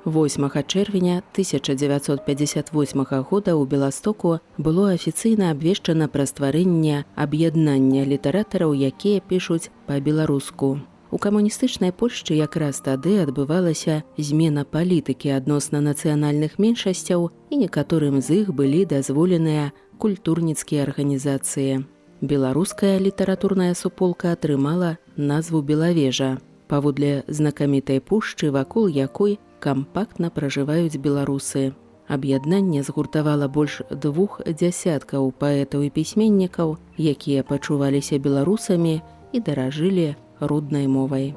8 чэрвеня 1958 года ў Беластоку было афіцыйна абвешчана пра стварэнне аб'яднання літаратараў, якія пішуць па-беларуску. У камуністычнай Польшчы якраз тады адбывалася змена палітыкі адносна нацыянальных меншасцяў, і некаторым з іх былі дазволеныя культурніцкія арганізацыі. Беларуская літаратурная суполка атрымала назву «Белавежа» паводле знакамітай пушчы, вакол якой кампактна пражываюць беларусы. Аб'яднанне згуртавала больш двух дзясяткаў паэтаў і пісьменнікаў, якія пачуваліся беларусамі і даражылі роднай мовай.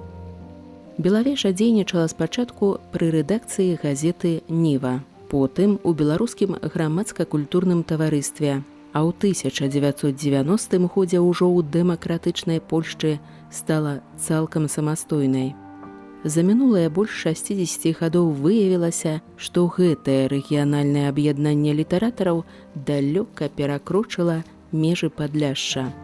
Белавежа дзейнічала спачатку пры рэдакцыі газеты «Ніва», потым у беларускім грамадска-культурным таварыстве, а ў 1990 годзе ўжо ў дэмакратычнай Польшчы стала цалкам самастойнай. За мінулыя больш 60 гадоў выявілася, што гэтае рэгіянальнае аб'яднанне літаратараў далёка перакрочыла межы Падляшша.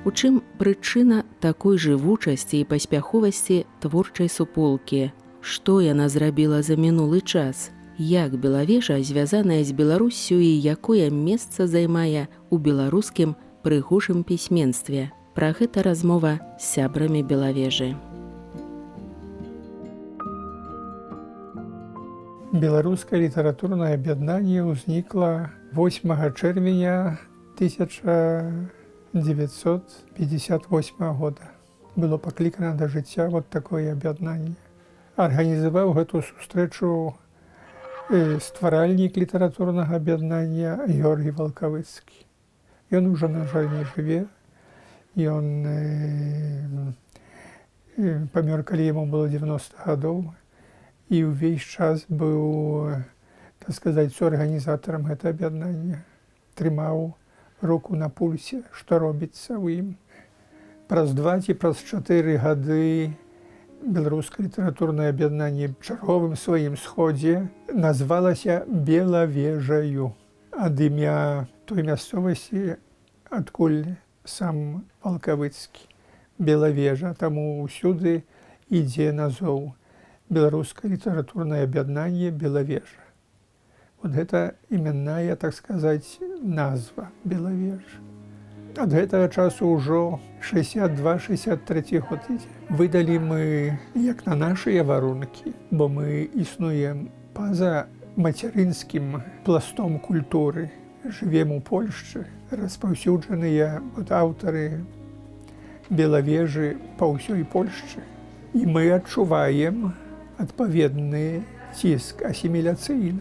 У чым прычына такой жывучасці і паспяховасці творчай суполкі? Што яна зрабіла за мінулы час? Як Белавежа звязаная з Беларуссю і якое месца займае ў беларускім прыгожым пісьменстве? Пра гэта размова з сябрамі Белавежы. Беларускае літаратурнае аб'яднанне ўзнікла 8 чэрвеня 1958 года. Было паклікана да жыцця вот такое аб'яднанне. Арганізаваў гэту сустрэчу стваральнік літаратурнага аб'яднання Георгій Валкавыцкі. Ён ужо, на жаль, не жыве. Ён памёр, калі яму было 90 гадоў, і ўвесь час быў, так сказаць, суарганізатарам гэтага аб'яднання. Трымаў руку на пульсе, што робіцца ў ім. Праз 2 ці праз 4 гады беларускае літаратурнае аб'яднанне чарговым сваім сходзе назвалася Белавежаю ад імя той мясцовасці, адкуль сам Валкавыцкі. Белавежа, таму ўсюды ідзе назоў беларускае літаратурнае аб'яднанне Белавежа. Вот гэта іменная, так сказаць, назва Белавежа. Ад гэтага часу ўжо 62-63 год ідзе. Выдалі мы як на нашыя варункі, бо мы існуем па-за мацярынскім пластом культуры. Жывем у Польшчы, распаўсюджаныя вот аўтары Белавежы па ўсёй Польшчы. І мы адчуваем адпаведны ціск асіміляцыйны.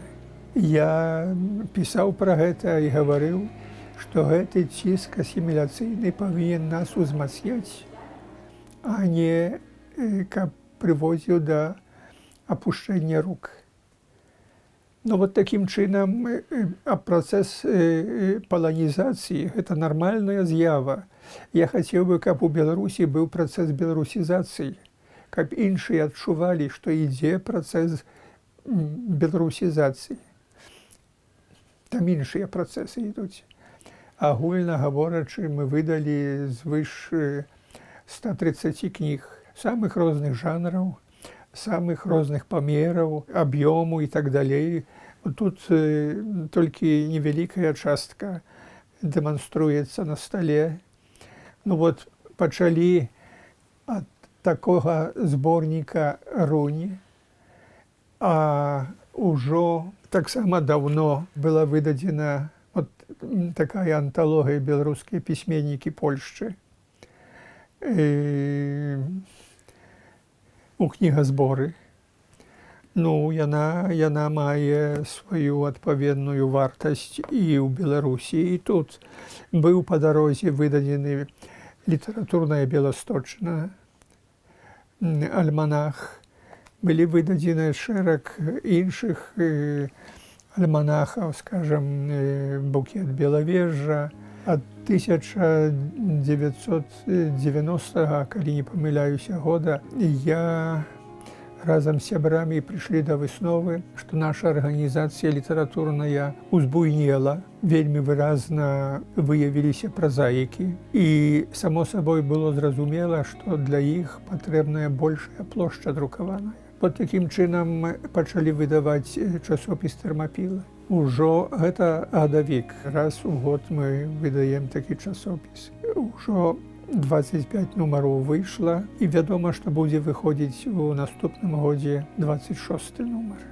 Я пісаў пра гэта і гаварыў, што гэты ціск асіміляцыйны павінен нас узмацняць, а не каб прыводзіў да апушчэння рук. Ну вот такім чынам працэс паланізацыі — гэта нармальная з'ява. Я хацеў бы, каб у Беларусі быў працэс беларусізацыі, каб іншыя адчувалі, што ідзе працэс беларусізацыі. Там іншыя працэсы ідуць. Агульна гаворачы, мы выдалі звыш 130 кніг самых розных жанраў, самых розных памераў, аб'ёму і так далей. Тут толькі невялікая частка дэманструецца на стале. Ну вот пачалі ад такога зборніка «Рунь», а ўжо таксама даўно была выдадзена вот такая анталогія «Беларускія пісьменнікі Польшчы» у кнігазборы. Ну, яна мае сваю адпаведную вартасць і ў Беларусі, і тут. Быў па дарозе выдадзены «Літаратурная Беласточчына», альманах. Былі выдадзены шэраг іншых альманахаў, скажем, «Букет Белавежжа». Ад 1990, калі не памыляюся, года я разам з сябрамі прыйшлі да высновы, што наша арганізацыя літаратурная узбуйнела, вельмі выразна выявіліся празаікі. І само сабой было зразумела, што для іх патрэбная большая плошча друкаваная. Вот такім чынам пачалі выдаваць часопіс «Тэрмапілы». Ужо гэта гадавік. Раз у год мы выдаем такі часопіс. Ужо 25 нумароў выйшла, і вядома, што будзе выходзіць у наступным годзе 26 нумар.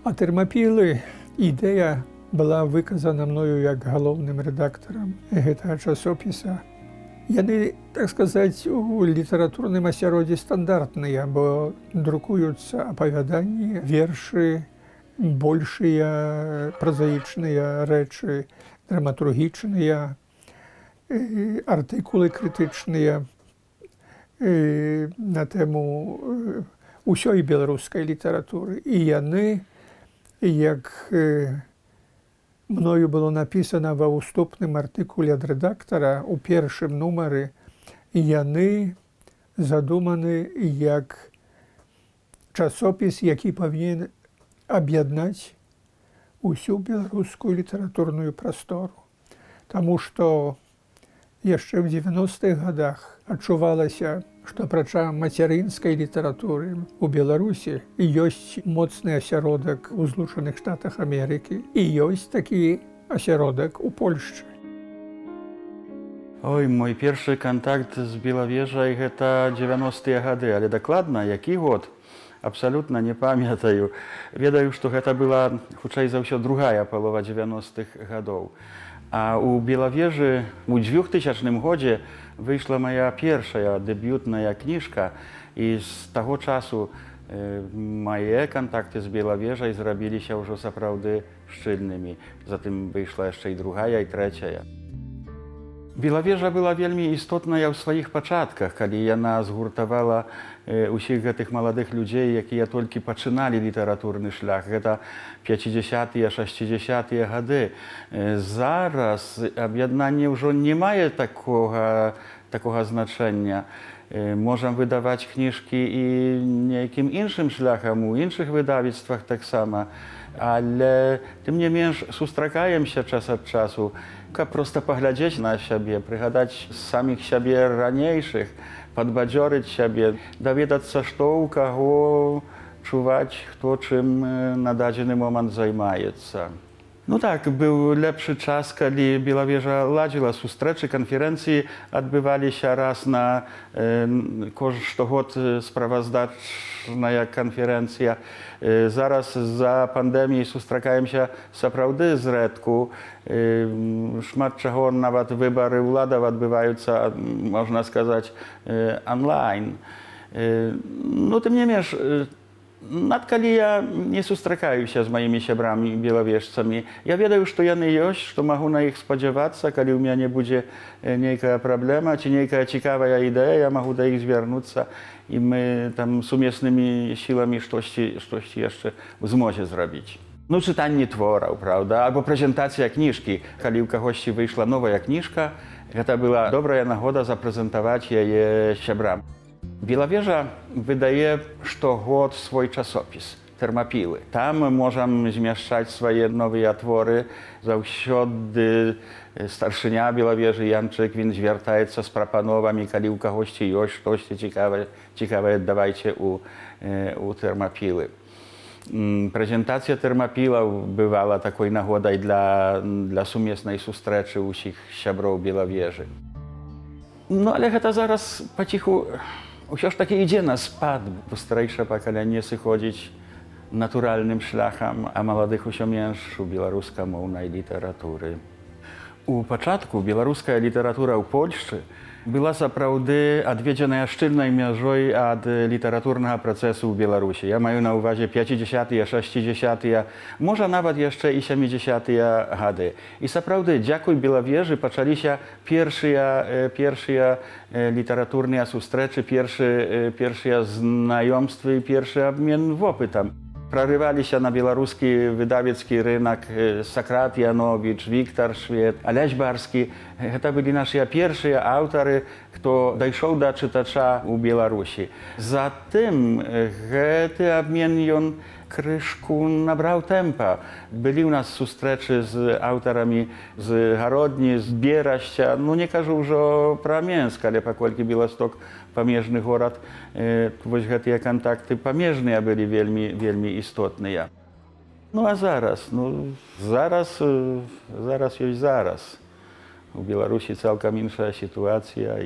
А «Тэрмапілы», ідэя была выказана мною як галоўным рэдактарам гэтага часопіса. Яны, так сказаць, у літаратурным асяроддзі стандартныя, бо друкуюцца апавяданні, вершы, большыя празаічныя рэчы, драматургічныя, артыкулы крытычныя на тэму ўсёй беларускай літаратуры. І яны, як мною было напісана ва ўступным артыкуле ад рэдактара у першым нумары, яны задуманы як часопіс, які павінен аб'яднаць усю беларускую літаратурную прастору. Таму што яшчэ ў 90-х годах адчувалася, што апрача мацярынскай літаратуры у Беларусі ёсць моцны асяродак у Злучаных Штатах Амерыкі і ёсць такі асяродак у Польшчы. Ой, мой першы кантакт з Белавежай — гэта 90-тыя гады, але дакладна які год, абсалютна не памятаю. Ведаю, што гэта была хутчэй за ўсё другая палова 90-х гадоў. А у Белавежы у 2000 годзе выйшла моя першая дэбютная кніжка, і з таго часу мае кантакты з Белавежай зрабіліся ўжо сапраўды шчыльнымі. Затым выйшла яшчэ і другая, і трэцяя. Белавежа была вельмі істотная ў сваіх пачатках, калі яна згуртавала ўсіх гэтых маладых людзей, якія толькі пачыналі літаратурны шлях. Гэта 50-тыя, 60-тыя гады. Зараз аб'яднанне ўжо не мае такога значэння. Можам выдаваць кніжкі і нейкім іншым шляхам, у іншых выдавецтвах таксама. Але тым не менш сустракаемся час ад часу, каб проста паглядзець на сябе, прыгадаць саміх сябе ранейшых, падбадзёрыць сябе, даведацца, што ў каго чуваць, хто чым на дадзены момант займаецца. Ну так, быў лепшы час, калі Белавежа ладзіла сустрэчы, канферэнцыі адбываліся раз на штогод справаздачная канферэнцыя. Зараз з-за пандэміі сустракаемся сапраўды зрэдку. Шмат чаго, нават выбары ўладаў адбываюцца, можна сказаць, онлайн. Ну, тым не менш, над калі я не сустракаюся з маімі сябрамі белавежцамі, я ведаю, што яны ёсць, што магу на іх спадзявацца, калі ў мяне будзе нейкая праблема ці нейкая цікавая ідэя, я магу да іх звярнуцца, і мы там сумеснымі сіламі штосьці яшчэ ў змозе зрабіць. Ну, чытанне твораў, праўда, або прэзентацыя кніжкі. Калі ў кагосьці выйшла новая кніжка, гэта была добрая нагода запрэзентаваць яе сябрам. Белавежа выдае штогод свой часопіс «Тэрмапілы». Там можам змяшчаць свае новыя творы. Заўсёды старшыня Белавежы Ян Чыквін звяртаецца з прапановамі, калі ў кагосьці ёсць штосьці цікавае, давайце у «Тэрмапілы». Прэзентацыя «Тэрмапілаў» бывала такой нагодай для сумеснай сустрэчы ўсіх сяброў Белавежы. Ну, але гэта зараз паціху ўсё ж такі ідзе на спад, бо старэйшае пакаленне сыходзіць натуральным шляхам, а маладых усё менш у беларускамоўнай літаратуры. У пачатку беларуская літаратура ў Польшчы была сапраўды адведзеная шчыльнай мяжой ад літаратурнага працэсу ў Беларусі. Я маю на ўвазе 50-тыя, 60-тыя, можа, нават яшчэ і 70-тыя гады. І сапраўды, дзякуй Белавежы, пачаліся першыя літаратурныя сустрэчы, першыя знаёмствы і першы абмен вопытам. Прарываліся на беларускі выдавецкі рынок Сакрат Яновіч, Віктар Швед, Алясь Барскі. Гэта былі нашыя першыя аўтары, хто дайшоў да чытача ў Беларусі. Затым гэты абмен ён крышку набраў тэмпа. Былі ў нас сустрэчы з аўтарамі з Гародні, з Берасця, ну не кажу ўжо пра Менск, але паколькі Беласток памежны горад, вось гэтыя кантакты памежныя былі вельмі, вельмі істотныя. Ну а зараз, ну, зараз, зараз ёсць зараз. У Беларусі цалкам іншая сітуацыя,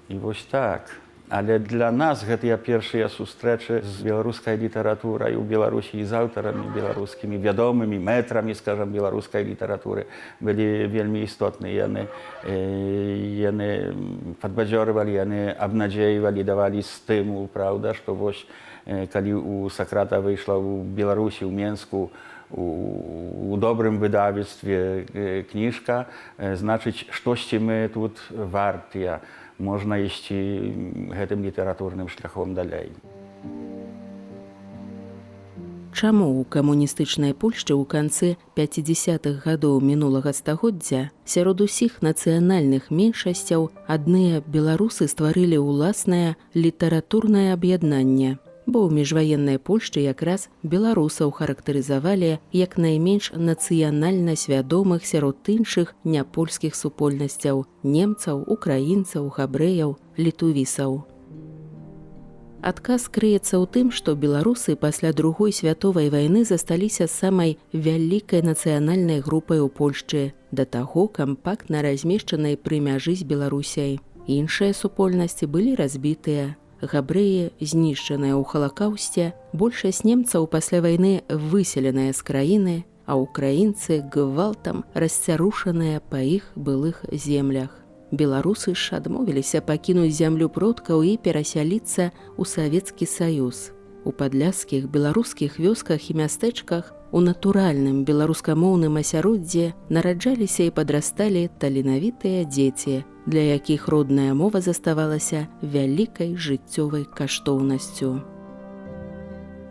і вось так. Але для нас гэтыя першыя сустрэчы з беларускай літаратурай у Беларусі і з аўтарамі беларускімі, вядомымі мэтрамі, скажам, беларускай літаратуры былі вельмі істотныя. Яны падбадзёрвалі, яны абнадзейвалі, давалі стымул, праўда, што вось калі у Сакрата выйшла ў Беларусі, ў Менску, у добрым выдавецтве кніжка, значыць, штосьці мы тут вартыя, можна ісці гэтым літаратурным шляхом далей. Чаму ў камуністычнай Польшчы ў канцы 50-х гадоў мінулага стагоддзя сярод усіх нацыянальных меншасцяў адныя беларусы стварылі ўласнае літаратурнае аб'яднанне? Бо ў міжваеннай Польшчы якраз беларусаў характарызавалі як найменш нацыянальна свядомых сярод іншых няпольскіх супольнасцяў: немцаў, украінцаў, габрэяў, літувісаў. Адказ крыецца ў тым, што беларусы пасля Другой святовай вайны засталіся самай вялікай нацыянальнай групай у Польшчы, да таго кампактна размешчанай пры мяжы з Беларусяй. Іншыя супольнасці былі разбітыя. Габрэі, знішчаныя ў Халакаўсце, большасць немцаў пасля вайны выселеная з краіны, а украінцы гвалтам расцярушаныя па іх былых землях. Беларусы ж адмовіліся пакінуць зямлю продкаў і перасяліцца ў Савецкі Саюз. У падляскіх беларускіх вёсках і мястэчках у натуральным беларускамоўным асяроддзі нараджаліся і падрасталі таленавітыя дзеці, для якіх родная мова заставалася вялікай жыццёвай каштоўнасцю.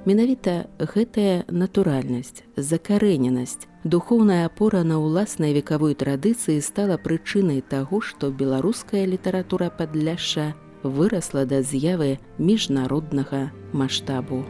Менавіта гэтая натуральнасць, закарэненасць, духоўная апора на ўласнай векавой традыцыі стала прычынай таго, што беларуская літаратура Падляшша вырасла да з'явы міжнароднага маштабу.